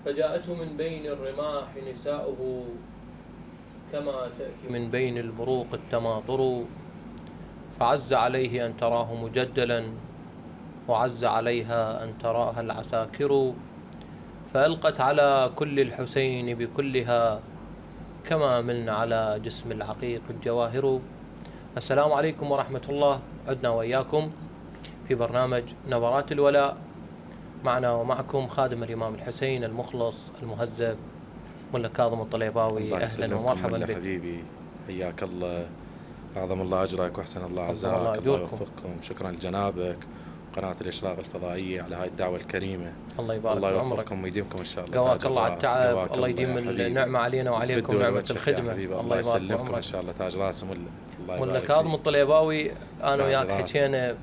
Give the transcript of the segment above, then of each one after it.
فجاءته من بين الرماح نساؤه كما تأتي من بين البروق التماطر، فعز عليه أن تراه مجدلا وعز عليها أن تراها العساكر، فألقت على كل الحسين بكلها كما من على جسم العقيق الجواهر. السلام عليكم ورحمة الله. عدنا وإياكم في برنامج نبرات الولاء، معنا ومعكم خادم الإمام الحسين المخلص المهذب ملا كاظم الطليباوي. أهلا ومرحبا بك حبيبي، حياك الله، أعظم الله أجرك وأحسن الله عزاك، الله يوفقكم. شكرا لجنابك قناة الإشراق الفضائية على هاي الدعوة الكريمة. الله يبارك الله بعمرك، يوفقكم ويديمكم إن شاء الله. قواك الله على التعب، الله يديم النعمة علينا وعليكم نعمة الخدمة. الله يسلمكم إن شاء الله. تاج راسم ملا كاظم الطليباوي، أنا وياك حكينا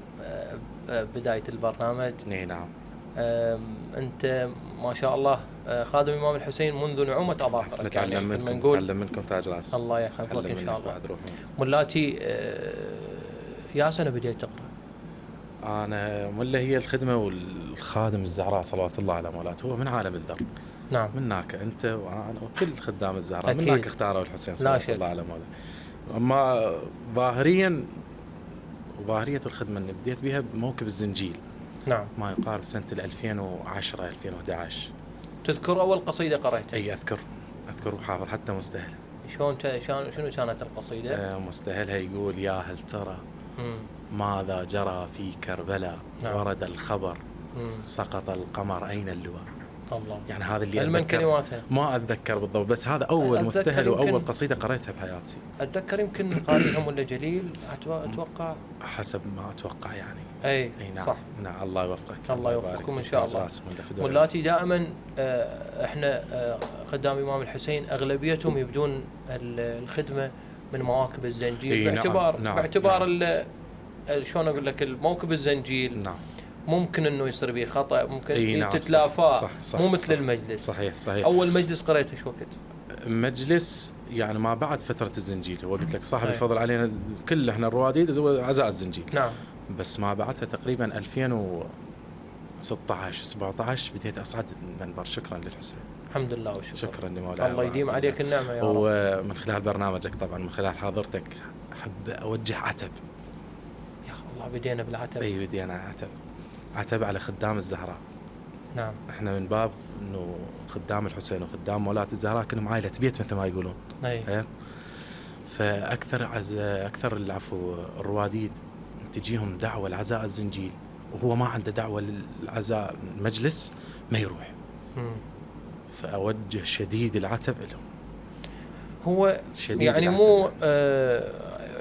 بداية البرنامج. نعم. أنت ما شاء الله خادم الإمام الحسين منذ نعومة أظافرك. نتعلم منكم، نتعلم منكم تاج راس. الله يحفظك إن شاء الله. ملاتي يا سنة بديت تقرأ؟ أنا ملا هي الخدمة والخادم الزهراء صلوات الله على مولاته، هو من عالم الذر. نعم. منك أنت وأنا وكل خدام الزهراء، أكيد. منك اختاروا الحسين صلوات الله على مولاته. أما ظاهرية الخدمة اللي بديت بها بموكب الزنجيل. نعم. ما يقارب سنة 2010 2011. تذكر أول قصيدة قرأتها؟ أي أذكر وحافظ حتى مستهل. شنو كانت القصيدة؟ مستهلها يقول: يا هل ترى ماذا جرى في كربلاء؟ نعم. ورد الخبر سقط القمر أين اللواء. الله. يعني هذا اللي من كلماتها؟ ما أتذكر بالضبط، بس هذا أول مستهل وأول قصيدة قريتها بحياتي. أتذكر يمكن قارئهم ولا جليل أتوقع، حسب ما أتوقع يعني. أي نعم. صح. نعم. الله يوفقك. الله يوفقكم إن شاء الله. ملاتي دائما إحنا خدام الإمام الحسين أغلبيتهم يبدون الخدمة من مواكب الزنجيل. باعتبار شلون أقول لك، الموكب الزنجيل. نعم. ممكن انه يصير به خطأ، ممكن تتلافى. مو مثل المجلس. صحيح. اول مجلس قريته شو وقت؟ مجلس يعني ما بعد فترة الزنجيل. هو قلت لك صاحب الفضل علينا كل احنا الرواديد عزاء الزنجيل. نعم. بس ما بعدها تقريبا 2016 17 بديت اصعد المنبر. شكرا للحسين. الحمد لله والشكر. شكرا لمولاي. الله يديم عليك النعمة يا رب. ومن خلال برنامجك طبعا، من خلال حاضرتك، احب اوجه عتب. يا الله بدينا بالعتب. اي بدينا عتب على خدام الزهراء. نعم. احنا من باب انه خدام الحسين وخدام مولاة الزهراء كلهم عائلة بيت مثل ما يقولون. اي. فاكثر العفو الرواديد تجيهم دعوة لعزاء الزنجيل وهو ما عنده دعوة للعزاء المجلس ما يروح. فأوجه شديد العتب لهم. هو يعني مو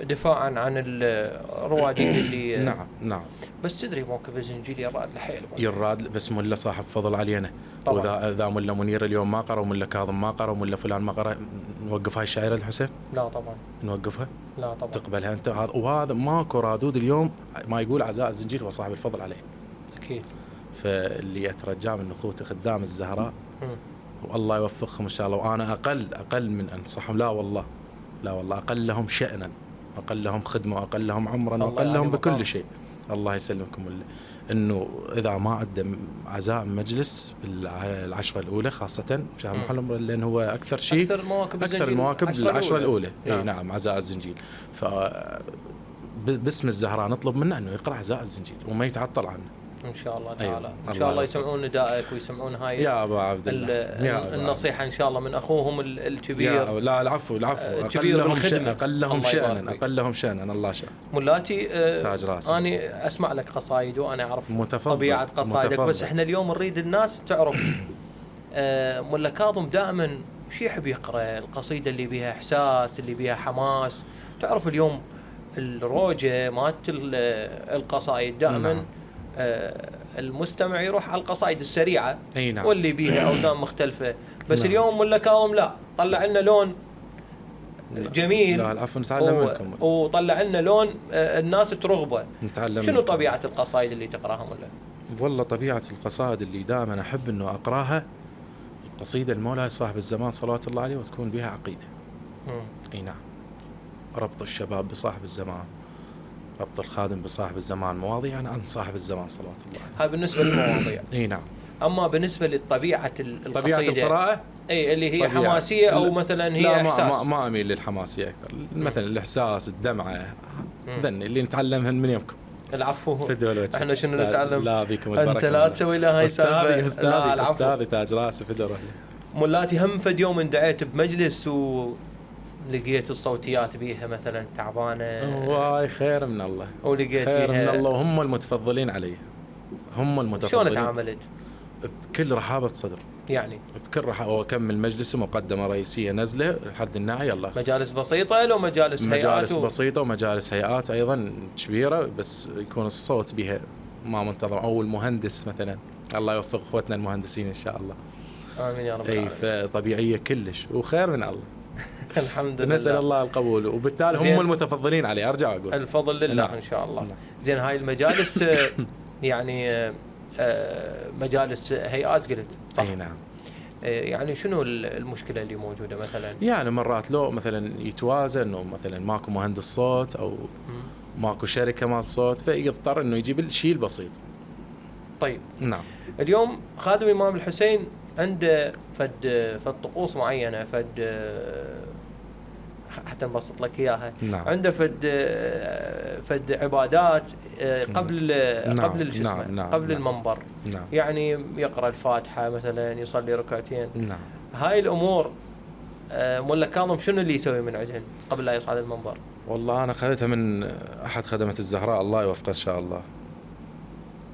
دفاعا عن الرواديد اللي نعم. بس تدري موكب الزنجيل يراد الحيل. بس ملا صاحب فضل علينا. وإذا ملا منير اليوم ما قرأ، وملا كاظم ما قرأ، وملا فلان ما قرأ، نوقف هاي الشاعرة الحسين؟ لا طبعا. نوقفها؟ لا طبعا. تقبلها أنت؟ وهذا ماكو رادود اليوم ما يقول عزاء الزنجيل هو صاحب الفضل عليه. أكيد. فاللي أترجاه من أخوتي خدام الزهراء والله يوفقهم إن شاء الله. وأنا أقل من أنصحهم. لا والله أقل لهم شأنا، أقل لهم خدمة، أقل لهم عمرا، وأقل لهم بكل شيء. الله يسلمكم. إنه إذا ما قدم عزاء مجلس بالعشرة الأولى خاصة شهر محرم، لأن هو أكثر شيء أكثر المواكب بالعشرة الأولى. نعم. عزاء الزنجيل. باسم الزهراء نطلب منه إنه يقرأ عزاء الزنجيل وما يتعطل عنه إن شاء الله تعالى. إن شاء الله يسمعون ندائك ويسمعون هاي يا أبا عبد الله النصيحة إن شاء الله من أخوهم الكبير. لا العفو. أقلهم شأنا الله شاء. ملاتي تاج راسي. أنا أسمع لك قصايد وأنا أعرف طبيعة قصايدك. بس إحنا اليوم نريد الناس تعرف ملا كاظم دائما شي يحب يقرأ القصيدة اللي بيها إحساس، اللي بيها حماس. تعرف اليوم الروجة مالت القصايد دائما. نعم. المستمع يروح على القصائد السريعة. نعم. واللي بيها أوزان مختلفة. بس نعم. اليوم ملا كاظم لا، طلع لنا لون جميل. لا العفو، نتعلم منكم. وطلع لنا لون الناس ترغبه. نتعلم. شنو طبيعة القصائد اللي تقراها ملا؟ والله طبيعة القصائد اللي دائما أحب إنه أقراها القصيدة المولاي صاحب الزمان صلوات الله عليه وتكون بها عقيدة. اي نعم. ربط الشباب بصاحب الزمان، ربط الخادم بصاحب الزمان، مواضيع عن صاحب الزمان صلوات الله عليه. هاي بالنسبة للمواضيع. اي نعم. اما بالنسبه لطبيعه طبيعة القصيده القراءة اي اللي هي طبيعة. حماسيه او مثلا هي لا احساس. ما اميل للحماسيه اكثر، مثلا الاحساس، الدمعه، ذني اللي نتعلمهن من يومكم. العفو. في دول وجهك. احنا شنو نتعلم؟ لا بيكم البركه. انت لا تسوي لها هاي استاذي السالفه. استاذي تاج راسي في دوله. ملاتي هم فد يوم اندعيت بمجلس ولقيت الصوتيات بيها مثلا تعبانه، واي خير من الله، ولقيت خير من بيها الله، وهم المتفضلين علي، هم شلون المتفضلين. تعاملت؟ بكل رحابه صدر، يعني بكل رحابه، وكمل مجلس مقدمه رئيسيه نزله لحد النهايه. يلا مجالس بسيطه لو مجالس هيئات مجالس بسيطه ومجالس هيئات ايضا كبيره، بس يكون الصوت بها ما منتظم، او المهندس مثلا، الله يوفق اخوتنا المهندسين ان شاء الله. امين يا رب اي العالمين. فطبيعيه كلش وخير من الله. الحمد لله. نسال الله القبول، وبالتالي زين. هم المتفضلين عليه. ارجع اقول الفضل لله. نعم. ان شاء الله. نعم. زين هاي المجالس يعني مجالس هيئات قلت صح؟ اي نعم. يعني شنو المشكله اللي موجوده مثلا؟ يعني مرات لو مثلا يتوازن انه مثلا ماكو مهندس صوت او ماكو شركه مال صوت، فيضطر انه يجيب الشيء البسيط. طيب نعم. اليوم خادم الامام الحسين عنده فد طقوس معينه، حتى نبسط لك اياها. نعم. عنده فد عبادات قبل نعم. قبل شو اسمه، نعم. قبل نعم. المنبر. نعم. يعني يقرا الفاتحه مثلا، يصلي ركعتين. نعم. هاي الامور مولا كاظم شنو اللي يسوي من عندهن قبل لا يصعد المنبر؟ والله انا اخذتها من احد خدمه الزهراء الله يوفقه ان شاء الله،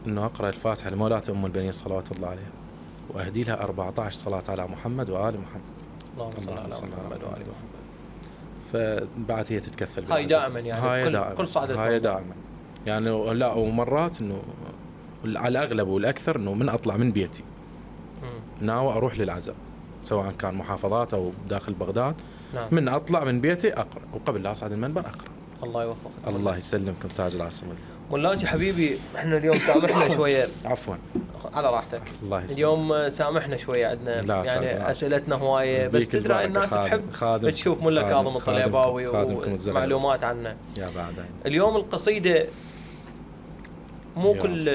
انه اقرا الفاتحه لمولاة ام البنين صلوات الله عليها، واهدي لها 14 صلاه على محمد وال محمد. اللهم صل على محمد وآل محمد. فبعد هي تتكفل هاي بالعزاء. دائما يعني هاي دائما. كل صعدة هاي المنبر. دائما يعني. لا ومرات انه على الاغلب والاكثر انه من اطلع من بيتي ناوي اروح للعزاء، سواء كان محافظات او داخل بغداد. نعم. من اطلع من بيتي اقرا، وقبل لا اصعد المنبر اقرا. الله يوفقك. الله يسلمكم تاج العاصمه. مولاتي حبيبي احنا اليوم سامحنا شويه. عفوا. على راحتك. الله يسلمك. اليوم سامحنا شويه، عندنا يعني اسئلتنا هوايه، بس تدري الناس تحب تشوف ملا كاظم الطليباوي ومعلومات عنه. يا بعدين. اليوم القصيده مو كل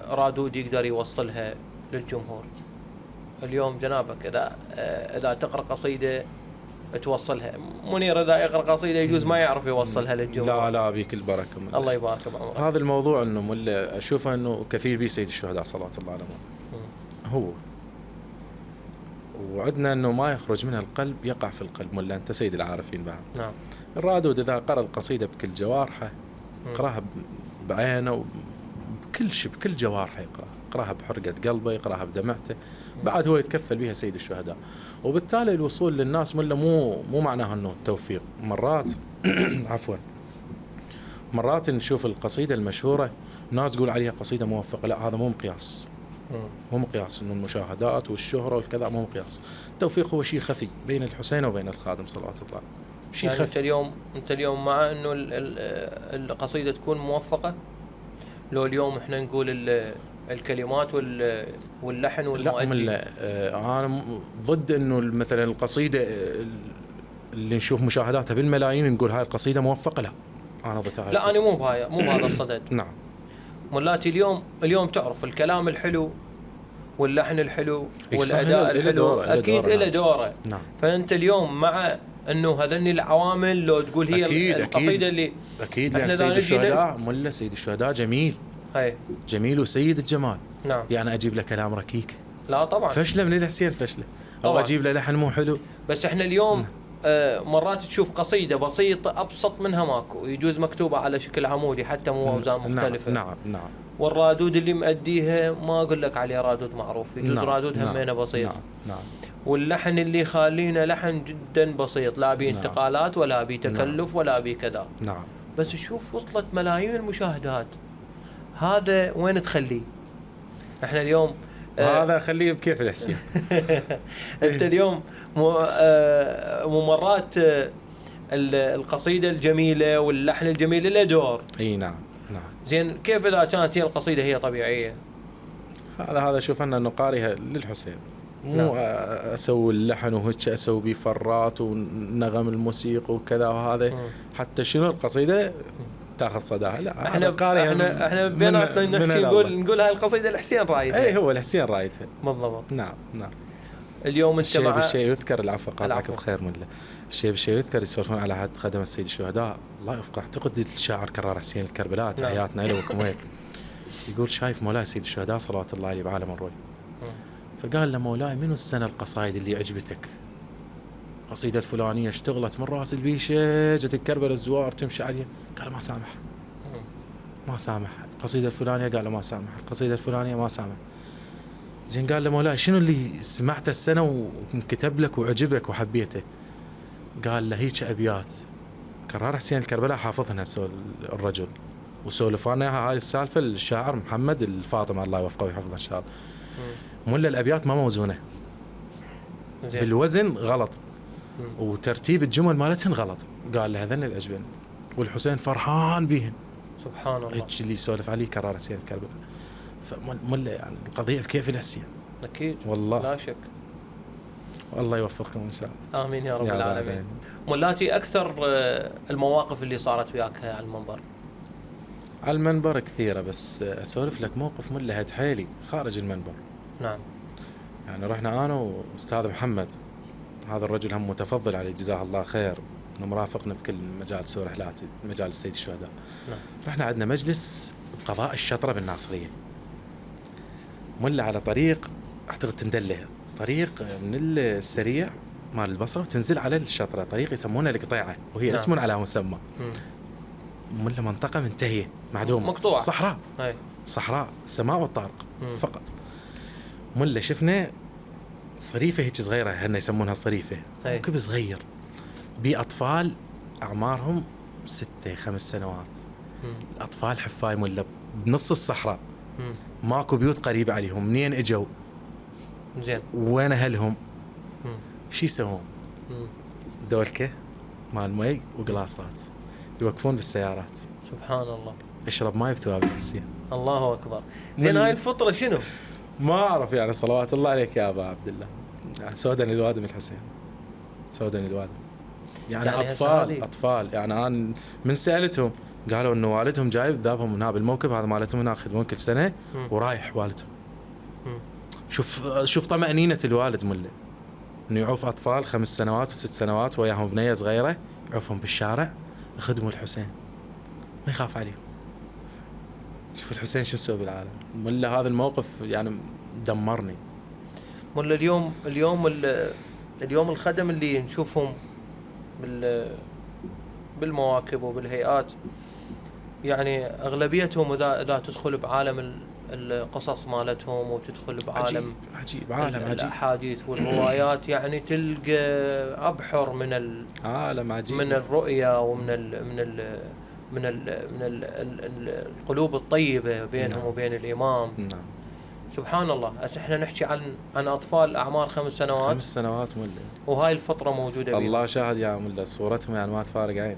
رادود يقدر يوصلها للجمهور. اليوم جنابك اذا تقرا قصيده توصلها، منير اذا يقرا قصيده يجوز ما يعرف يوصلها للجمهور. لا بيك البركه من الله يبارك بعمرك. هذا الموضوع انه اشوفه انه كفيل به سيد الشهداء صلوات الله عليه هو، وعدنا انه ما يخرج منها القلب يقع في القلب، ولا انت سيد العارفين بعد. نعم. الرادود اذا قرا القصيده بكل جوارحه، يقراها بعينه بكل شيء، بكل جوارحه يقراها بحرقه قلبه، يقراها بدمعته، بعد هو يتكفل بها سيد الشهداء. وبالتالي الوصول للناس مو معناه انه التوفيق. مرات عفوا، مرات نشوف القصيده المشهوره ناس تقول عليها قصيده موفقه، لا هذا مو مقياس. مو مقياس انه المشاهدات والشهره والكذا، مو مقياس. التوفيق هو شيء خفي بين الحسين وبين الخادم صلوات الله، شيء يعني خفي. انت اليوم مع انه القصيده تكون موفقه؟ لو اليوم احنا نقول الكلمات واللحن والمؤدي. لا انا ضد انه مثلا القصيده اللي نشوف مشاهداتها بالملايين نقول هاي القصيده موفقه، لا انا ضدها. لا انا مو بهذا الصدد. نعم. مولاتي اليوم تعرف الكلام الحلو واللحن الحلو والاداء الحلو اكيد له دوره. نعم. فانت اليوم مع انه هذني العوامل لو تقول هي أكيد القصيده اللي اكيد لان سيد الشهداء ملا سيد الشهداء جميل. هاي جميل وسيد الجمال. نعم. يعني اجيب له كلام ركيك؟ لا طبعا. فشله من الحسين فشله. او اجيب له لحن مو حلو؟ بس احنا اليوم مرات تشوف قصيده بسيطه ابسط منها ماكو، يجوز مكتوبه على شكل عمودي حتى مو اوزان مختلفه. نعم. والرادود اللي مأديها ما اقول لك عليه رادود معروف، يجوز رادود همينه بسيط. نعم. واللحن اللي خالينه لحن جدا بسيط، لا بيه انتقالات ولا بيه تكلف ولا بيه كذا. نعم. بس شوف وصلت ملايين المشاهدات، هذا وين تخليه؟ احنا اليوم هذا خليه بكيف الحسين. انت اليوم مرات القصيده الجميله واللحن الجميل له دور. اي نعم. زين كيف اذا كانت هي القصيده هي طبيعيه؟ هذا شوف انه قاريها للحسين، مو اسوي اللحن وهيك اسوي بيه فرات ونغم الموسيقى وكذا وهذا. حتى شنو القصيده تاخذ صداها، لا احنا بيناتنا نحكي نقول هاي القصيده الحسين رايتها. اي هو الحسين رايتها بالضبط. نعم. اليوم انت الشيء بالشيء يذكر، العفو قاطعك بخير مله. الشيء بالشيء يذكر، يسولفون على احد خدم السيد الشهداء الله يوفقه، اعتقد الشاعر كرار حسين الكربلاء، تحياتنا له وكميل. يقول شايف مولاي سيد الشهداء صلوات الله عليه بعالم الروي، فقال له مولاي منو السنه القصايد اللي عجبتك؟ القصيده الفلانيه اشتغلت من راس البيشه، جت كربلاء الزوار تمشي عليه، قال ما سامح ما سامح. القصيده الفلانيه قال له ما سامح، القصيده الفلانيه ما سامح. زين قال له مولاي شنو اللي سمعته السنه وانكتب لك وعجبك وحبيته؟ قال له هيك ابيات كرار حسين الكربلاء حافظنا الرجل، وسولفنا هاي السالفه الشاعر محمد الفاطمه الله يوفقه ويحفظه ان شاء الله. ملا الابيات ما موزونه بالوزن غلط، وترتيب الجمل مالتهن غلط. قال له هذن العجبن، والحسين فرحان بيهن. سبحان الله. هيك اللي يسولف عليه كرار حسين الكربلاء. فملا يعني القضيه بكيف الحسين. اكيد والله لا شك. والله يوفقكم ان شاء الله. امين يا رب العالمين. ملاتي اكثر المواقف اللي صارت وياك على المنبر؟ على المنبر كثيره، بس اسولف لك موقف ملا هد حيلي خارج المنبر. نعم. يعني رحنا انا واستاذ محمد، هذا الرجل هم متفضل عليه جزاه الله خير، انه مرافقنا بكل مجالس ورحلات مجال السيد الشهداء. نعم. رحنا عندنا مجلس بقضاء الشطره بالناصريه. ملا على طريق اعتقد تندله، طريق من السريع مال البصره وتنزل على الشطره، طريق يسمونه القطيعه، وهي نعم. اسم على مسمى. ملا منطقه منتهيه معدومه مقطوعه، صحراء. هاي صحراء، السماء والطارق فقط. ملا شفنا صريفه هيك صغيره، هن يسمونها صريفه، كوكب صغير باطفال اعمارهم 6-5 سنوات. الاطفال حفاي ملا بنص الصحراء، ماكو بيوت قريبه عليهم، منين اجوا؟ زين وين اهلهم؟ شو يسوون؟ دولكه مال مي وقلاصات يوقفون بالسيارات. سبحان الله. اشرب ماي بثواب الحسين. الله اكبر. زين هاي الفطره شنو؟ ما اعرف يعني، صلوات الله عليك يا ابا عبد الله. يعني سودن الوادم الحسين، سودن الوادم. يعني اطفال يعني انا من سالتهم قالوا انه والدهم جايب ذابهم من هذا الموكب، هذا مالتهم هنا ياخذون كل سنه ورايح والدهم. شوف طمأنينة الوالد ملا، انه يعوف اطفال 5 سنوات و6 سنوات وياهم بنيه صغيره، يعوفهم بالشارع يخدموا الحسين، ما يخاف عليهم. شوف الحسين شو مسوي بالعالم. ملا هذا الموقف يعني دمرني. ملا اليوم الخدم اللي نشوفهم بالمواكب وبالهيئات، يعني اغلبيتهم اذا تدخل بعالم القصص مالتهم وتدخل بعالم عجيب عالم عجيب، الاحاديث والروايات، يعني تلقى ابحر من عالم عجيب، من الرؤيه ومن من القلوب الطيبه بينهم. نعم. وبين الامام. نعم. سبحان الله. احنا نحكي عن اطفال اعمار 5 سنوات. 5 سنوات ملا، وهاي الفطره موجوده بيهم. الله شاهد يا ملا، صورتهم يعني ما تفارق عين.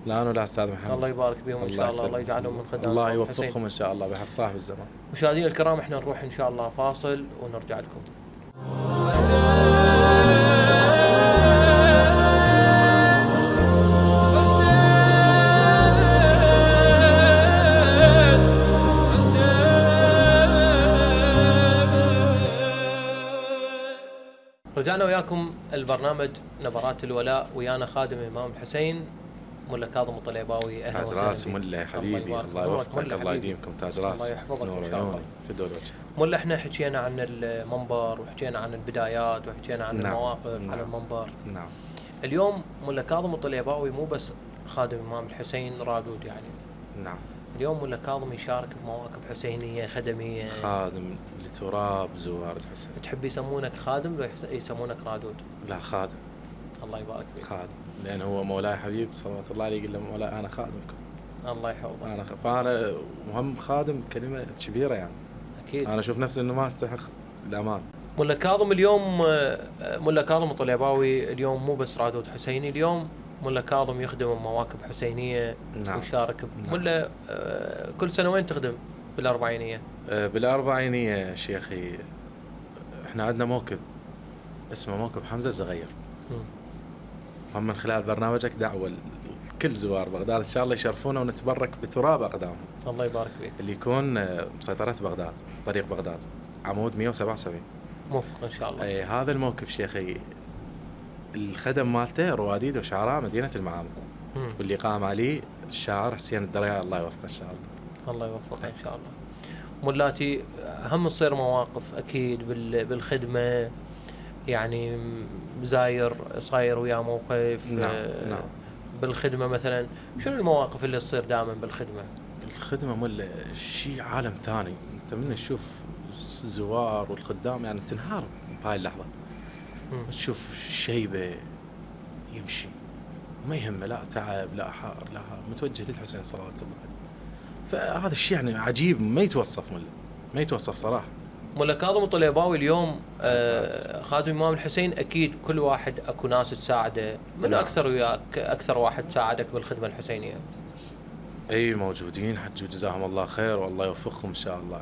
لا انا ولا استاذ محمد. الله يبارك بهم ان شاء الله. الله يجعلهم من خدام الله يوفقهم ان شاء الله بحق صاحب الزمان. مشاهدينا الكرام، احنا نروح ان شاء الله فاصل ونرجع لكم. رجعنا وياكم البرنامج نبرات الولاء، ويانا خادم الامام الحسين ملا كاظم الطليباوي. اهلا وسهلا. تاج راس ملا حبيبي، الله يوفقك، الله يديمكم تاج راس. الله يحفظك ان شاء الله. في دول وجه ملا احنا حكينا عن المنبر وحكينا عن البدايات وحكينا عن المواقف على المنبر. نعم. اليوم ملا كاظم الطليباوي مو بس خادم الامام الحسين رادود يعني. نعم. اليوم ملا كاظم يشارك بمواقف حسينيه خدميه، خادم لتراب زوار الحسين. تحب يسمونك خادم لو يسمونك رادود؟ لا خادم. الله يبارك فيك. خادم، لأن هو مولاي حبيب صلوات الله عليه، يقول له مولاي أنا خادمكم. الله يحفظك. فأنا مهم خادم كلمة كبيرة يعني. أكيد. أنا أشوف نفسي إنه ما أستحق الأمان. ملا كاظم اليوم، ملا كاظم الطليباوي اليوم مو بس رادود حسيني، اليوم ملا كاظم يخدم مواكب حسينية. نعم. ويشارك. نعم. ملا كل سنة وين تخدم بالأربعينية؟ بالأربعينية شيخي إحنا عندنا موكب اسمه موكب حمزة الزغير. هم من خلال برنامجك دعوة كل زوار بغداد إن شاء الله يشرفونا ونتبرك بتراب أقدامهم. الله يبارك فيك. اللي يكون مسيطرة بغداد، طريق بغداد، عمود 177. موفق إن شاء الله. أي هذا الموكب شيخي الخدم مالته رواديد وشعراء مدينة المعامل، واللي قام عليه الشاعر حسين الدريعي الله يوفقه إن شاء الله. الله يوفقه إن شاء الله. ملاتي هم تصير مواقف أكيد بالخدمة، يعني زاير صاير ويا موقف. نعم. بالخدمة مثلا شنو المواقف اللي تصير دائما بالخدمة؟ الخدمة مول شيء عالم ثاني، انت من تشوف الزوار والخدام يعني تنهار بهاي اللحظة. تشوف شيبة يمشي ما يهمه، لا تعب لا حار لا متوجه للحسين صلوات الله عليه. فهذا الشيء يعني عجيب ما يتوصف ما يتوصف صراحة. مولا كاظم الطليباوي اليوم خادم الإمام الحسين، أكيد كل واحد أكو ناس تساعده. من أكثر وياك أكثر واحد ساعدك بالخدمة الحسينية؟ أي موجودين حج وجزاهم الله خير والله يوفقهم إن شاء الله.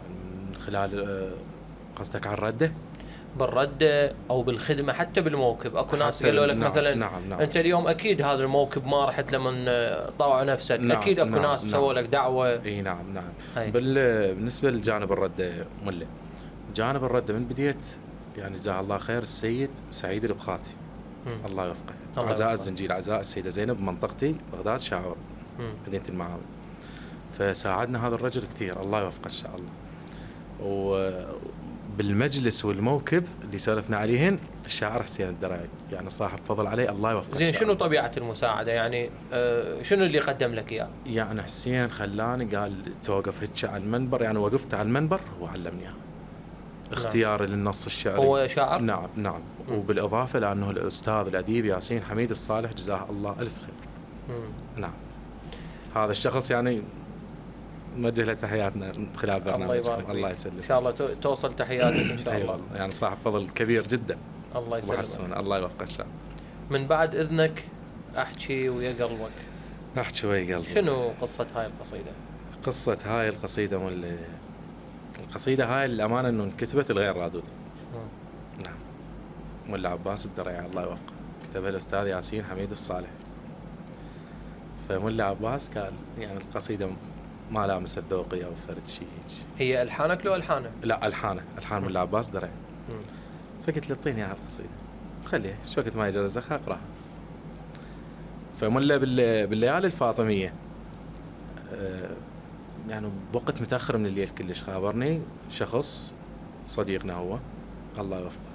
من خلال قصدك عن الردة؟ بالردة أو بالخدمة حتى بالموكب، أكو ناس قالوا لك مثلا نعم. أنت اليوم أكيد هذا الموكب ما رحت لمن طوع نفسك. أكيد أكو ناس سووا لك دعوة. أي نعم. بالنسبة لجانب الردة مله، جانب الردة من بديت يعني جزاه الله خير السيد سعيد البخاتي الله يوفقه، عزاء الزنجيل، عزاء السيدة زينب، منطقتي بغداد شاعور مدينة المعاول. فساعدنا هذا الرجل كثير الله يوفقه إن شاء الله. وبالمجلس والموكب اللي سالفنا عليهن الشاعر حسين الدريعي يعني صاحب فضل عليه الله يوفقه. زين شنو طبيعة المساعدة يعني؟ شنو اللي قدم لك إياه؟ يعني حسين خلاني قال توقف هيك على المنبر، يعني وقفت على المنبر وعلمني اياه. اختياري للنص الشعري. هو شاعر؟ نعم. وبالإضافة لأنه الأستاذ الأديب ياسين حميد الصالح جزاه الله ألف خير. نعم. هذا الشخص يعني نوجه له تحياتنا من خلال برنامجكم. الله يسلمك. إن شاء الله توصل تحياتك إن شاء الله. يعني صاحب فضل كبير جدا. الله يسلمك. الله يوفقه إن شاء الله. من بعد إذنك أحكي ويا قلبك. أحكي ويا قلبك. شنو قصة هاي القصيدة؟ قصة هاي القصيدة القصيدة هاي الأمانة إنه انكتبت الغير رادود. نعم. مولى عباس الدريعي الله يوفقه كتبها الأستاذ ياسين حميد الصالح. فمولى عباس قال يعني القصيدة ما لامست ذوقي أو فرد شيء هيك. هي ألحانك لو ألحانه؟ لا ألحان مولى عباس دريعي. فقلت له اعطيني هاي القصيدة خليها شو وقت ما يجي رزقها أقراها. فمولى بالليالي الفاطمية يعني بوقت متأخر من الليل كلش خابرني شخص صديقنا هو الله يوفقه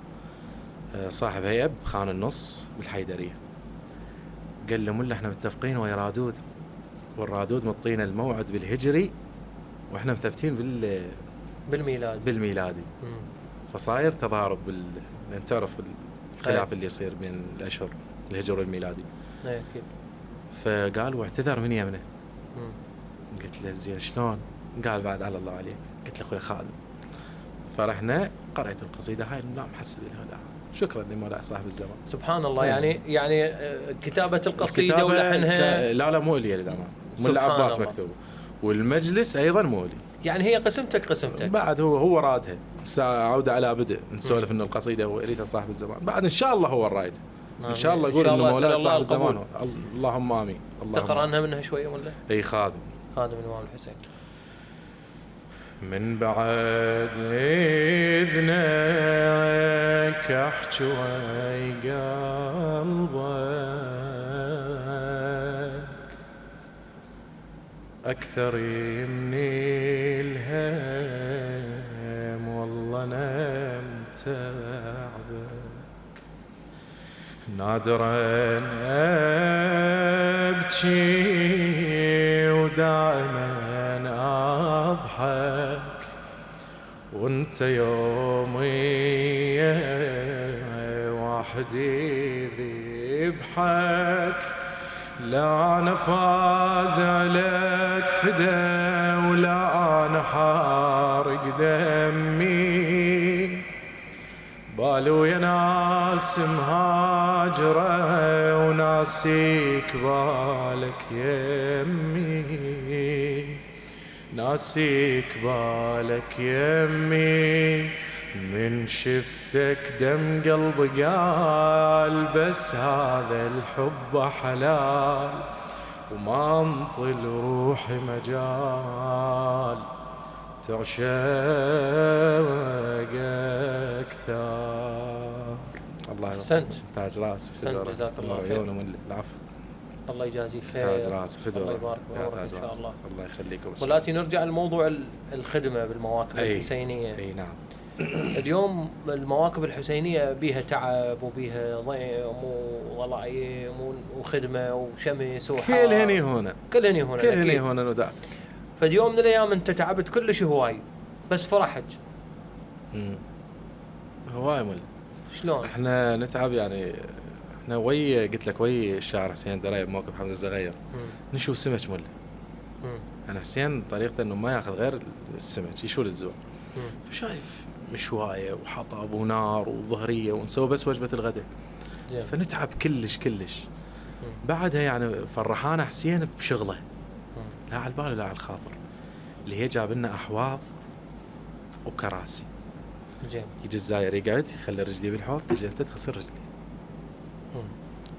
صاحب هيئة بخان النص بالحيدرية. قال له ملا احنا متفقين ويا رادود، والرادود مطينا الموعد بالهجري واحنا مثبتين بالميلادي. فصاير تضارب لان تعرف الخلاف اللي يصير بين الاشهر الهجري والميلادي. اكيد. فقال واعتذر من يمنه. قلت له زين شلون؟ قال بعد على الله عليك. قلت له اخوي خالد. فرحنا قرأت القصيدة هاي لا محسب لها لا شكرا لمولاي صاحب الزمان. سبحان الله. يعني كتابة القصيدة ولحنها لا مو لي للأمانة، مولى عباس مكتوبه، والمجلس أيضا مو لي. يعني هي قسمتك بعد هو رادها عودة على بدء نسولف إنه القصيدة هو إريدها صاحب الزمان، بعد إن شاء الله هو الرايد إن شاء الله يقول إنه مولاي صاحب الزمان. اللهم آمين. تقرأنا منها شوية ولا؟ أي خادم الإمام الحسين. من بعد إذنك أحكي ويا قلبك أكثر من الهم والله أنا متعبك نادرا أبكي ودائما أضحك وانت يومي وحدي ذبحك لا أنا فاز لك فدا ولا أنا حارق دمي بالو يا ناس مهاجرة وناسيك بالك يمي ناسيك بالك يمي من شفتك دم قلبي قال بس هذا الحب حلال وما انطي روحي مجال تعشق أكثر. الله أحسنت. تاج راسي فدوة. جزاك الله خير. عيونه من العفو. الله يجازيك خير. تاج راسي فدوة. الله يبارك يا بعمرك تاج إن شاء راسي. الله. الله يخليكم. ولاتي نرجع لموضوع الخدمة بالمواكب الحسينية. اي نعم. اليوم المواكب الحسينية بيها تعب وبيها ضيم وضلايم وخدمة وشمس وحار. كلهن هنا نداتك. فاليوم من الأيام أنت تعبت كلش هواي بس فرحت. هواي مل. شلون؟ احنا نتعب يعني. احنا قلت لك وي الشاعر حسين درايب موكب حمزة الزغير نشو سمك مل. انا حسين طريقته انه ما ياخذ غير السمك يشول الزوار. فشايف مشوايه وحطب ونار وظهريه ونسوي بس وجبه الغداء. فنتعب كلش. بعدها يعني فرحانا حسين بشغله لا على البال لا على الخاطر، اللي هي جاب لنا احواض وكراسي. يجي الزاير يقعد يخلي رجلي بالحوض، تجي انت تغسل رجلي.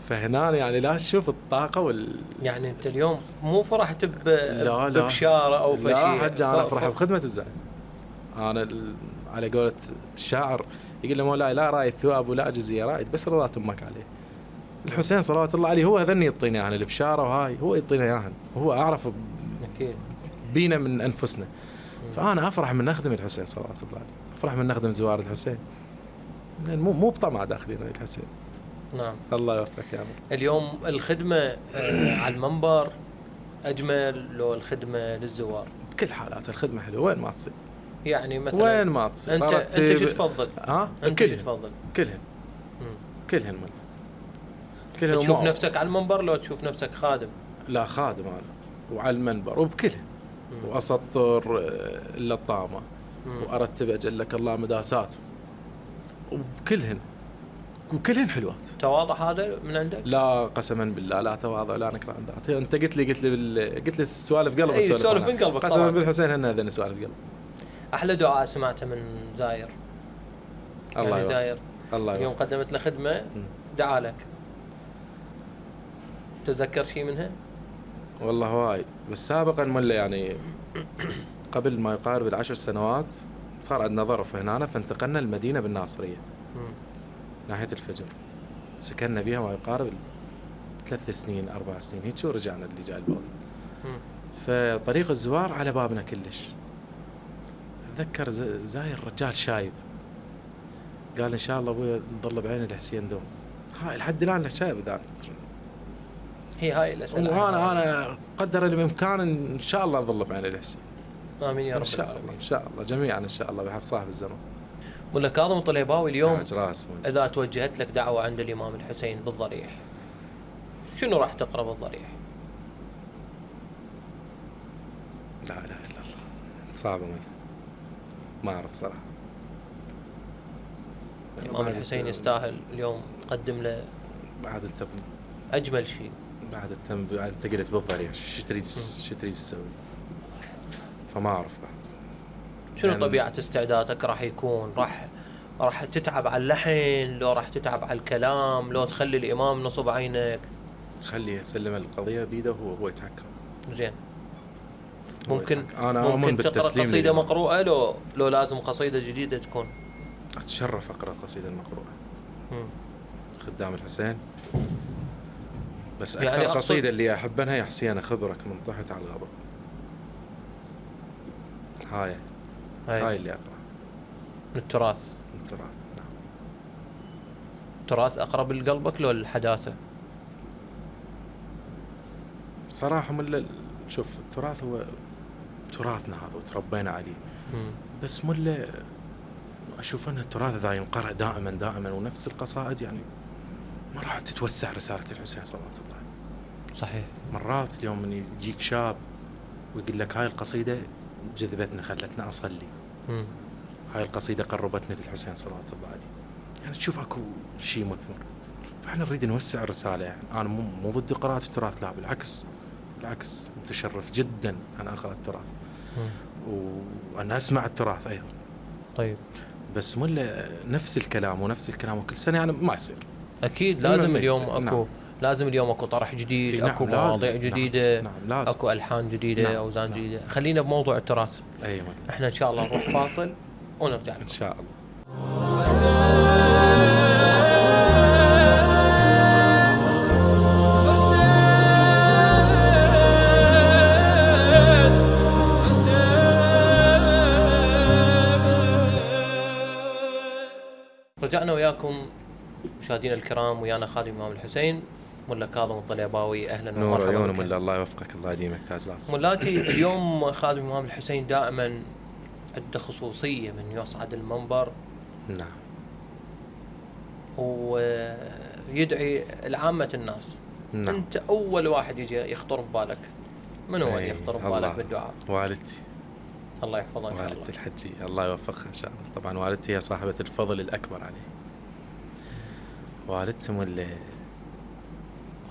فهنا يعني لا تشوف الطاقه يعني انت اليوم مو فرحت ببشاره او فشيء. لا حج انا افرح بخدمه الزاير. انا على قولة الشاعر يقول له مولاي لا رايد ثواب ولا جزيه، رايد بس رضا امك عليه. الحسين صلوات الله عليه هو هذني يعطينا اياها البشاره، وهاي هو يعطينا اياها، هو اعرف اكيد بينا من انفسنا. فانا افرح من نخدم الحسين صلوات الله عليه، افرح من نخدم زوار الحسين، مو بطمع داخلنا الحسين. نعم الله يوفقك يا عمر. اليوم الخدمه على المنبر اجمل لو الخدمه للزوار؟ بكل حالات الخدمه حلوه وين ما تصير. يعني مثلا وين ما تصير انت شو تفضل؟ انت شو تفضل؟ كلهن تشوف نفسك على المنبر لو تشوف نفسك خادم؟ لا خادم انا وعلى المنبر وبكلهن، واسطر اللطامه وارتب اجلك الله مداسات وكلهن حلوات. تواضع هذا من عندك؟ لا قسما بالله لا تواضع لا نكره عن ذات. انت قلت لي سوالف قلب. سوالف من قلبك قسما بالحسين هذين سوالف قلب. احلى دعاء سمعته من زاير. الله يعني زاير الله يوم قدمت له خدمه دعا لك، تتذكر شيء منها؟ والله هواي، بس سابقا مله يعني قبل ما يقارب 10 سنوات صار عندنا ظرف هنا، فانتقلنا المدينه بالناصريه ناحيه الفجر. سكننا بها ما يقارب 3 سنين 4 سنين هيك، ورجعنا اللي جاء البلد. فطريق الزوار على بابنا كلش. اتذكر زاير رجال شايب قال ان شاء الله ابوي نظل بعين الحسين دوم. هاي لحد الان شايب ذا. هي هاي الاسئله، وانا قدر اللي بامكان ان شاء الله نظل بعين الحسين. امين يا رب العالمين. ان شاء الله جميعا ان شاء الله بحق صاحب الزمن. ولا كاظم الطليباوي اليوم اذا توجهت لك دعوه عند الامام الحسين بالضريح، شنو راح تقرا بالضريح؟ لا اله الا الله، صعبه ما اعرف صراحه. الامام الحسين يستاهل اليوم تقدم له بعد التم اجمل شيء. بعد التم انت قلت بالضريح شو تريد تسوي؟ فما اعرف بعد شنو يعني طبيعه استعدادك راح يكون؟ راح تتعب على اللحن لو راح تتعب على الكلام لو تخلي الامام نصب عينك؟ خليه يسلم القضيه بيده هو يتحكم. زين. ممكن تقرا قصيده مقروءه لو لازم قصيده جديده تكون؟ اتشرف اقرا قصيده مقروءه خدام الحسين، بس اكثر يعني قصيده اللي احبها يا حسين اخبرك من طحت على الغضب. هاي اللي اقرا من التراث. نعم. التراث اقرب لقلبك لو الحداثه؟ صراحه شوف التراث هو تراثنا هذا وتربينا عليه. بس اشوف ان التراث ذا ينقرأ دائما ونفس القصائد يعني ما راح تتوسع رساله الحسين صلى الله عليه وسلم. صحيح. مرات اليوم من يجيك شاب ويقول لك هاي القصيده جذبتني خلتني اصلي. هاي القصيده قربتني للحسين صلى الله عليه. يعني تشوف اكو شيء مثمر. فاحنا نريد نوسع الرساله. يعني انا مو ضد قراءه التراث، لا بالعكس متشرف جدا انا اقرا التراث وانا اسمع التراث ايضا. طيب بس نفس الكلام وكل سنه يعني ما يصير. اكيد لازم اليوم اكو لازم اليوم اكو طرح جديد، نعم، اكو مواضيع جديدة، نعم لازم. اكو الحان جديدة، نعم، اوزان نعم. جديدة. خلينا بموضوع التراث. ايوه احنا ان شاء الله نروح فاصل ونرجع لكم ان شاء الله. رجعنا وياكم مشاهدينا الكرام، ويانا خادم الإمام الحسين ملا كاظم الطليباوي. اهلا نور ومرحبا عيونه بك. ملا، الله يوفقك، الله يديمك تاج راس. ملاتي اليوم خادم الإمام الحسين دائما عنده خصوصية من يصعد المنبر نعم. ويدعي العامة الناس. نعم. انت اول واحد يجي يخطر ببالك، من هو اللي يخطر ببالك بالدعاء؟ والدتي. الله يحفظها ان شاء الله. والدتي الحجية الله يوفقها ان شاء الله. طبعا والدتي هي صاحبة الفضل الاكبر عليه. والدتهم اللي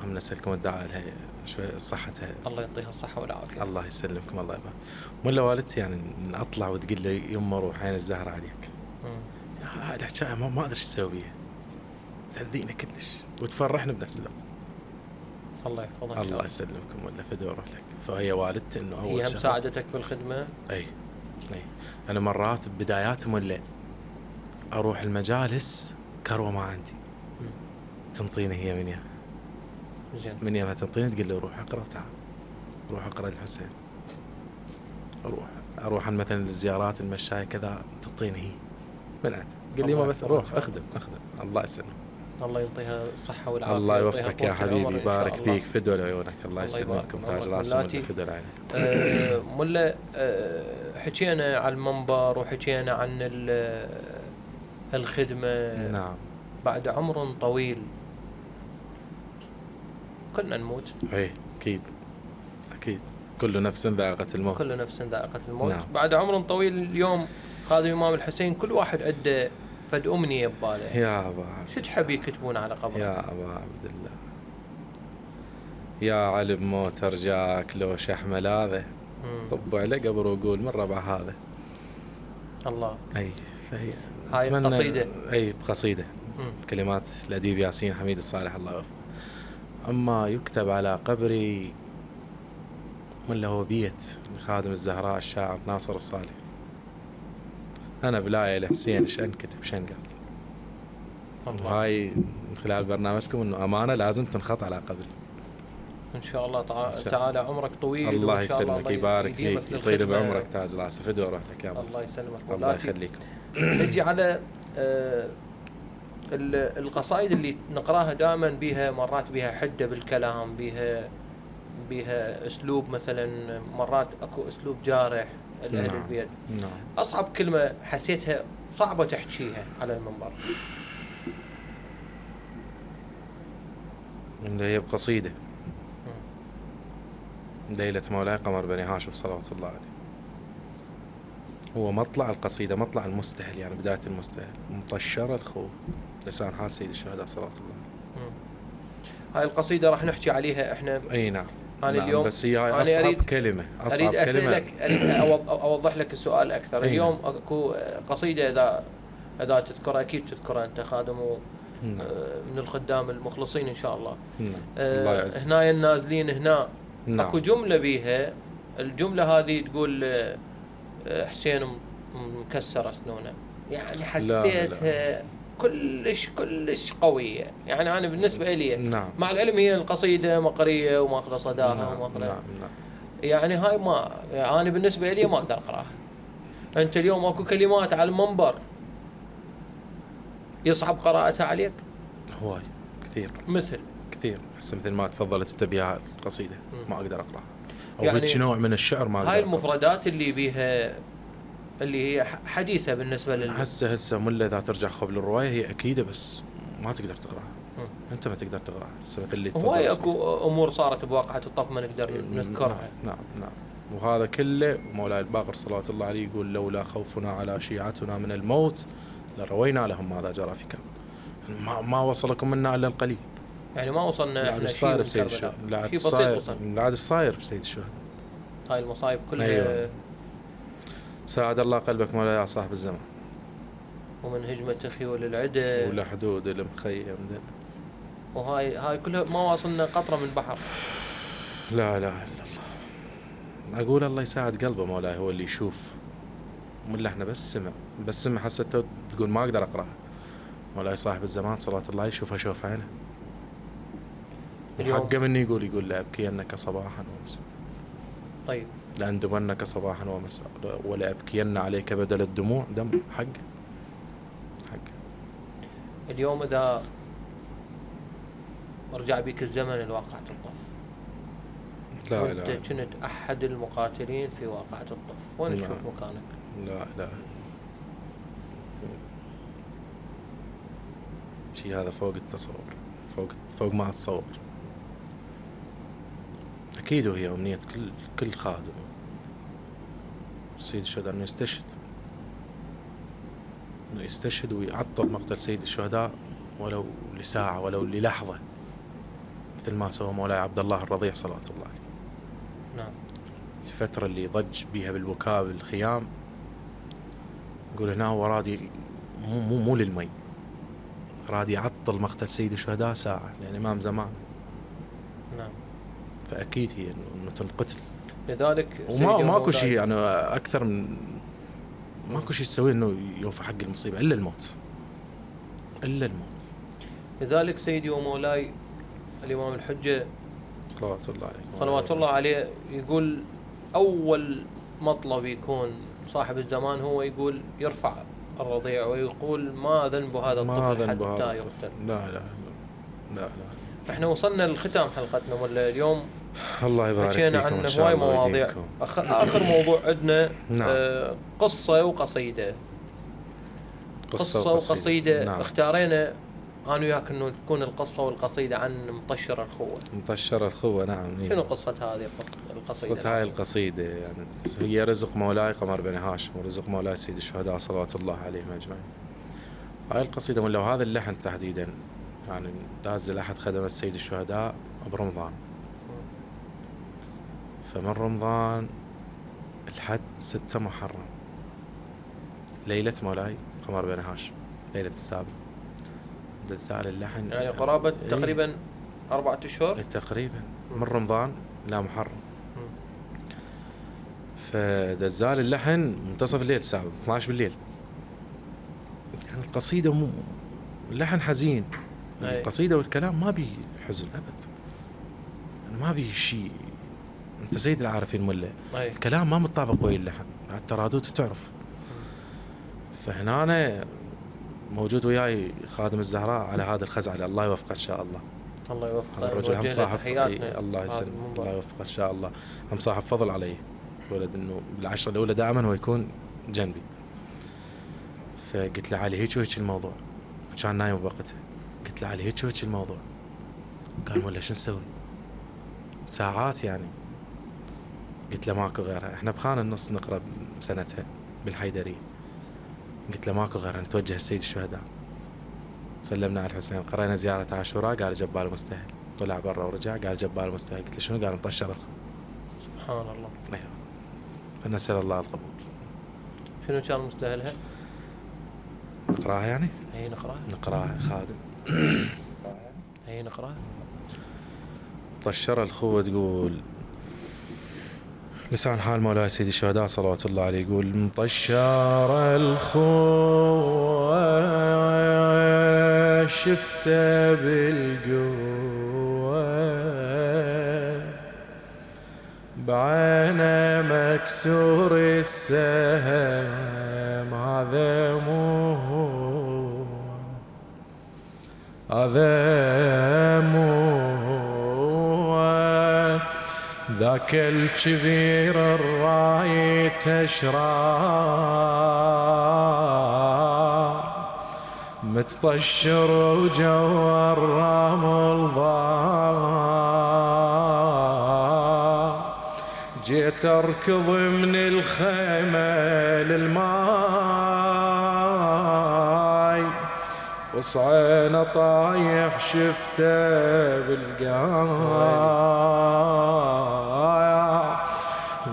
هم نسألكم الدعاء لها شوي صحتها، الله يعطيها الصحة والعافية. الله يسلمكم، الله يبارك. ولا والدتي يعني اطلع وتقول لي يمه روح عين الزهرة عليك. هاي الحكاية ما ادري ايش اسوي بيها، تهذينا كلش وتفرحنا بنفس الوقت. الله يحفظها. الله يسلمكم ولا فدوا روح لك. فهي والدتي انه اول هي شخص. هم ساعدتك بالخدمة؟ اي انا مرات ببداياتهم ولا اروح المجالس كروه ما عندي، تنطيني هي من يوم زين. من يوم تنطيني تقول لي روح اقرا تعال، روح اقرا الحسين، اروح مثلا الزيارات المشاية كذا تنطيني هي من عند، قال لي ما بس روح اخدم. الله يسلمك. الله يعطيها الصحة والعافية. الله يوفقك يا حبيبي، بارك فيك، فدوا لعيونك، الله يسلمكم تاج راسهم ولا فدوا لعيونك. ملا حكينا على المنبر وحكينا عن الخدمة. نعم. بعد عمر طويل كلنا نموت. اي اكيد كل نفس ذائقة الموت. كل نفس ذائقة الموت. نعم. بعد عمر طويل اليوم خادم الإمام الحسين كل واحد عنده فد أمنية بباله. يا أبا عبد، شو تحب يكتبون على قبره؟ يا أبا عبد الله، يا علي بموت أرجاك لو شحمة لاذة، طب على قبر وقول من ربع هذا. الله. أي فهي هاي القصيدة. أي بقصيدة كلمات الأديب ياسين حميد الصالح الله يوفقه. أما يكتب على قبري ولا هو بيت خادم الزهراء الشاعر ناصر الصالح. أنا بلاية لحسين شن كتب شن قال. وهاي من خلال برنامجكم إنه أمانة لازم تنخط على قبري. إن شاء الله تعالى عمرك طويل. الله يسلمك، يبارك فيك، يطيل بعمرك تاج راسه، فدوا روح لك يا رب. الله يسلمك. الله يخليكم. نجي على القصائد اللي نقراها دائما بيها مرات بيها حدة بالكلام، بيها اسلوب مثلا، مرات اكو اسلوب جارح لأهل البيت. نعم. اصعب كلمة حسيتها صعبة تحكيها على المنبر؟ اللي هي بقصيدة ليلة مولاي قمر بني هاشم صلوات الله عليه. هو مطلع القصيدة، مطلع المستهل، يعني بداية المستهل، مطشرة الخوف لسان حال سيد الشهداء صلوات الله عليه. هاي القصيدة راح نحكي عليها احنا. اي نعم. أنا نعم. اليوم بس هي أصعب كلمة، أصعب أريد كلمة. أريد أوضح لك السؤال أكثر. اليوم أكو قصيدة إذا تذكرها أكيد تذكرها أنت خادم من الخدام المخلصين إن شاء الله. الله يعزك. هنا النازلين هنا. نعم. أكو جملة بيها، الجملة هذه تقول حسين مكسر أسنونه، يعني حسيتها كلش قوية. يعني أنا بالنسبة لي نعم. مع العلم هي القصيدة مقرية وماخذة صداها. نعم. يعني هاي ما يعني أنا بالنسبة لي ما أقدر أقرأها. أنت اليوم أكو كلمات على المنبر يصعب قراءتها عليك؟ هواي كثير كثير. هسه مثل ما تفضلت انت بها القصيدة ما أقدر أقرأها، أو يعني هيك نوع من الشعر ما أقدر. هاي المفردات اللي بيها اللي هي حديثة بالنسبة هسه ملا إذا ترجع قبل الرواية هي أكيدة، بس ما تقدر تقرأها. أنت ما تقدر تقرأها. هسه مثل اللي تفضلت. هواي أكو أمور صارت بواقعة الطف ما نقدر نذكرها. نعم. وهذا كله مولاي الباقر صلوات الله عليه يقول لولا خوفنا على شيعتنا من الموت لروينا لهم ماذا جرى في كربلاء. ما وصلكم منا إلا القليل. يعني ما وصلنا احنا شيء بسيط وصل. لا الصاير بسيد الشهداء. هاي المصايب كلها. أيوة. ساعد الله قلبك مولاي يا صاحب الزمان. ومن هجمة خيول العدا ولا حدود المخيم دنت. وهاي كلها ما واصلنا قطرة من بحر. لا اله الا الله. اقول الله يساعد قلبه مولاي، هو اللي يشوف، ولا احنا بس سمع حسيته تقول ما اقدر اقراها. مولاي صاحب الزمان صلاة الله يشوفها شوف عينه. حقه مني يقول لأبكينك صباحا ومساء. طيب. لأندمنك صباحا ومساء ولأبكين عليك بدل الدموع دم. حقه. اليوم إذا رجع بك الزمن لواقعة الطف، لا وانت كنت أحد المقاتلين في واقعة الطف، وين تشوف مكانك؟ لا شيء هذا فوق التصور، فوق ما أتصور. أكيد وهي أمنية كل خادم سيد الشهداء أنه يستشهد ويعطل مقتل سيد الشهداء ولو لساعة ولو للحظة، مثل ما سوى مولاي عبد الله الرضيع صلاة الله عليه. نعم. الفترة اللي ضج بيها بالبكاء بالخيام، يقول هنا هو رادي مو للمي، رادي يعطل مقتل سيد الشهداء ساعة لأن إمام زمان. نعم. فأكيد هي إنه تنقتل. لذلك ماكو شيء يعني أكثر من ماكو شيء تسويه إنه يوفى حق المصيبة إلا الموت. لذلك سيدي ومولاي الإمام الحجة صلوات الله عليه يقول أول مطلب يكون صاحب الزمان هو يقول يرفع الرضيع ويقول ما ذنب هذا الطفل حتى يقتل. لا. احنا وصلنا لختام حلقتنا ولا اليوم. الله يبارك حكينا عن هواي مواضيع. آخر موضوع عندنا نعم. قصة وقصيدة. قصة وقصيدة. نعم. اختارينا أنا وياك إنه تكون القصة والقصيدة عن مطشر الخوة. نعم. شنو قصة هذه القصيدة؟ قصة هاي القصيدة يعني هي رزق مولاي قمر بن هاشم ورزق مولاي سيد الشهداء صلوات الله عليهم أجمعين. هاي القصيدة من لو هذا اللحن تحديدا يعني نازل أحد خدمة سيد الشهداء برمضان، فمن رمضان الحد 6 محرم ليلة مولاي قمر بن هاشم، ليلة السابع دزال اللحن يعني قرابة تقريبا 4 أشهر تقريبا من رمضان لا محرم. فدزال اللحن منتصف الليل الساعة 12 بالليل. يعني القصيدة اللحن حزين، القصيدة والكلام ما بي حزن أبد، ما بي شيء. أنت سيد العارفين ملا الكلام ما متطابق ويا اللحن، الترادوت تعرف. فهنا أنا موجود وياي خادم الزهراء على هذا الخزعة، الله يوفقه إن شاء الله. الله يوفقه. الرجل هم صاحب الله يسلم، الله يوفقه إن شاء الله. هم صاحب فضل علي ولد إنه بالعشرة الأولى دائما هو يكون جنبي. فقلت له علي هيك الموضوع، كان نايم بوقتها. قلت له علي هيك الموضوع. قال ولا شو نسوي؟ ساعات يعني. قلت له ماكو غيرها، احنا بخان النص نقرا سنتها بالحيدرية. قلت له ماكو غيرها، نتوجه السيد الشهداء. سلمنا على الحسين، قرينا زيارة عاشوراء، قال جبال مستهل. طلع برا ورجع قال جبال مستهل. قلت له شنو؟ قال مطشر. سبحان الله. ايوه. فنسأل الله القبول. شنو كان مستهلها؟ نقراها يعني؟ اي نقراها خادم. اي نقراها. طشر الخوة تقول لسان حال مولاي سيدي الشهداء صلوات الله عليه، يقول مطشر الخوة شفته بالقوة بعينه مكسور السهم، هذا مو ذاك الكبير الراي تشرار متطشر وجو الرمل ضار. جيت اركض من الخيمة للماي فصعينا طايح شفته بالقاع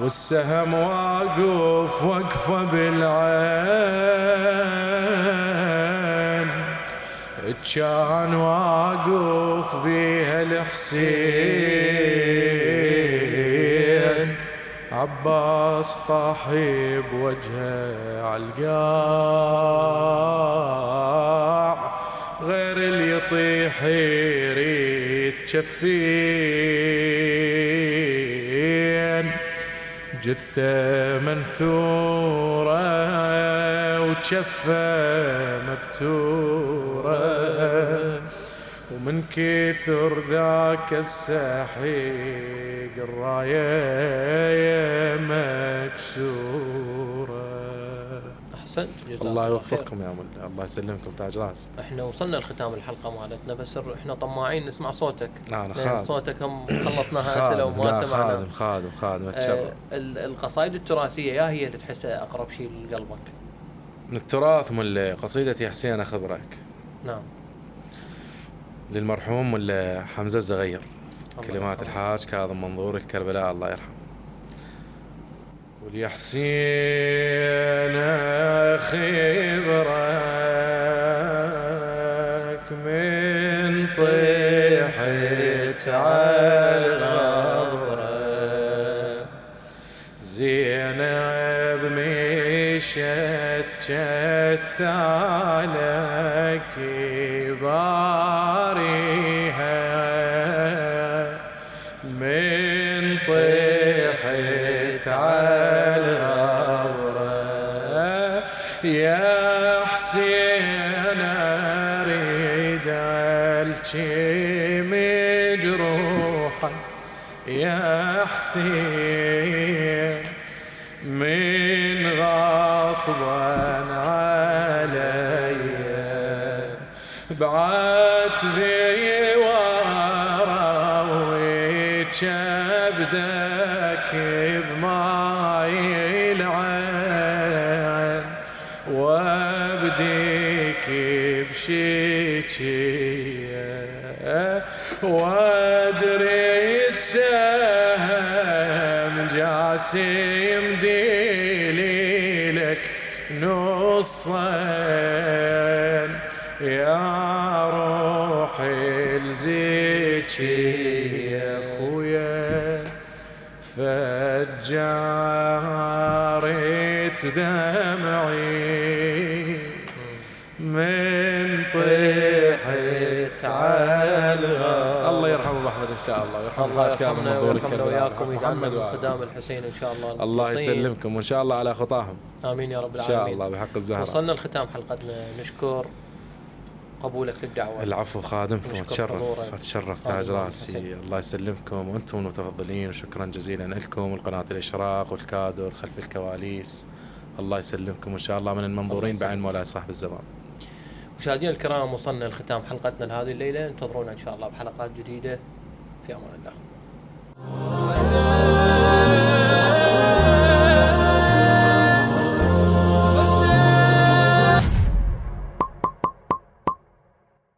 والسهم واقف وقفه بالعين كان واقف بيها الحسين، عباس طاحي بوجهه عالقاع، غير اللي يطيح يريد جفين، جثته منثورة وجفه مبتورة، ومن كثر ذاك السحيق الراية مكسورة. احسنت، جزاك الله خير. يوفقكم يا ملا، الله يسلمكم، تاج راس. احنا وصلنا لختام الحلقه مالتنا، بس احنا طماعين نسمع صوتك. انا خادم صوتك هم خلصناها اسئله وما سمعنا. خادم اتشرف. القصائد التراثيه يا هي اللي تحسها اقرب شيء لقلبك؟ من التراث من قصيدة يا حسين اخبرك، نعم، للمرحوم ولا حمزة الزغير، كلمات الحاج كاظم منظور الكربلاء الله يرحمه. واليا حسين خبرك من طيحت على الغبرة، زينب مشت شتالك باريها، من طيحت على الغبرة، يا حسين اريد الشي مجروحك يا حسين، من غصبا علي بعتبي ورا وكبدك بماي العين، وابديك بشيكيه، وادري السهم جاسم دليلك نصين، يا روحي الزكي يا خويا فجارت دمعي، من طيحت على الغبرة. الله يرحمه ابو احمد ان شاء الله، ويرحم الله الحاج كاظم يرحمنا منظور ويرحمنا الكربلاء وياكم ويجعلنا محمد من خدام الحسين ان شاء الله. الله المخلصين. يسلمكم وان شاء الله على خطاهم امين يا رب ان العالمين. شاء الله بحق الزهراء. وصلنا لختام حلقتنا، نشكر قبولك للدعوه. العفو، خادمكم نشكر حضورك. اتشرف تاج آمين. راسي. حسين. الله يسلمكم وانتم المتفضلين، وشكرا جزيلا لكم والقناه الاشراق والكادر خلف الكواليس. الله يسلمكم وان شاء الله من المنظورين بعين مولاي صاحب الزمان. مشاهدينا الكرام، وصلنا لختام حلقتنا لهذه الليله، انتظرونا ان شاء الله بحلقات جديده، في امان الله.